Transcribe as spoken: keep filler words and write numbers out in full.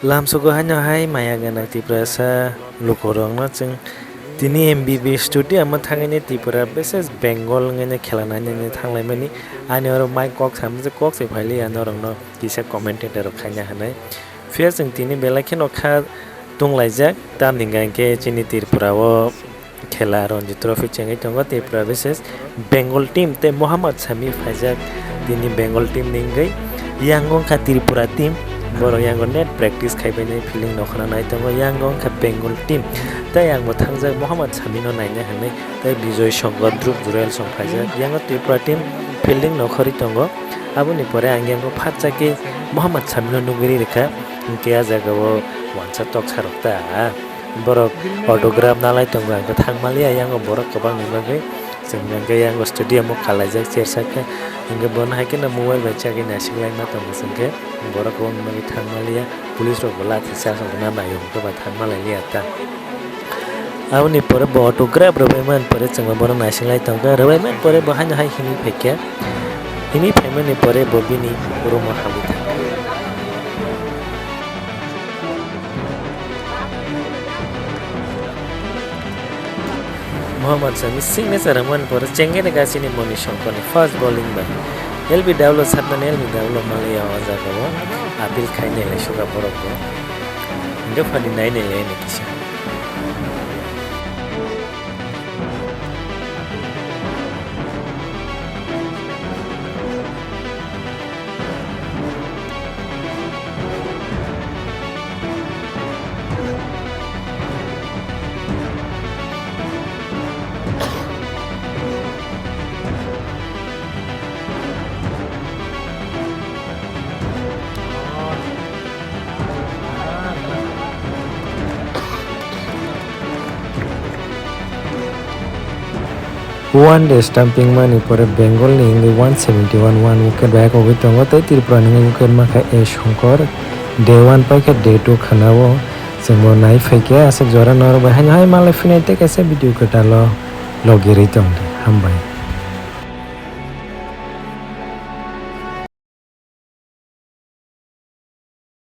Lamsogo haino hai maya gwnang Tiprasa lukurokno chwng tini M B B S studio ama thangwi Tripura versus Bengal wngwi khela nainani thanglaimani. Ani oro mai kok samjak kok se phaili norokno kisa commentator rok khaina hwnwi. Phiya chwng tini belai kheno kha tonglaijak, tamni hwnkhe chini Tripura o khela Ranji Trophy chengwi tongo Tripura versus Bengal team tei Mohammad Sami phaijak tini Bengal team ni wngwi. Yang wngkha Tripura team, borok yang net practice khaibainai fielding nokhorna nai tongo. Yang wngkha Bengal team tei ang bo thangjak Mohammad Sami no naina hwnwi tei Bijoy Shankar, Dhruv Jurel song phaijak. Yang Tripura team fielding nokhorwi tongo. Aboni pore ang yang phatsa khe Mohammad Sami no nugwi rikha, hwnkhe ah jaga o wansa toksa rok ta. Borok autograph nalai tongo, ang khe thangmaliya, yang borok kwbangni bagwi. Chwng hwnkhe yang stadium o kalaijak chair saka, hwnkhe bono hai kheno mobile bai chagwi naisik laima tongo, chwngkhe borok kwbangni bagwi thangmaliya, police rok bo lathi charge rok rwna naio, hwnkhe ba thangmalailiya ta. Aboni pore bo autograph rwbaimani pore chwngma bono naising lai tongkha. Rwbaimani pore bo haino hai himwi phaikha. Himwi phaimani pore bo bini room-o habwi thangkha. Mohammad Sami signature rwmani pore chengkhe gachini Moni Songkorni first bowling bai L B W satmani L B W malaya o jagao appeal khai nailai suka borok bo. Hingke phani nai nai lai ni kisa. One day stamping mani pore Bengal ni hingwi one seventy one one wicket bai kogwi tongo tei Tripura ni hingwi wicket mankha A Shankar. Day one paikha day two khana o chwngbo nai phaikha aswk jora norok bai haino hai malai phinai tei kaisa video kwtal o logirwi tongdi. Hambai.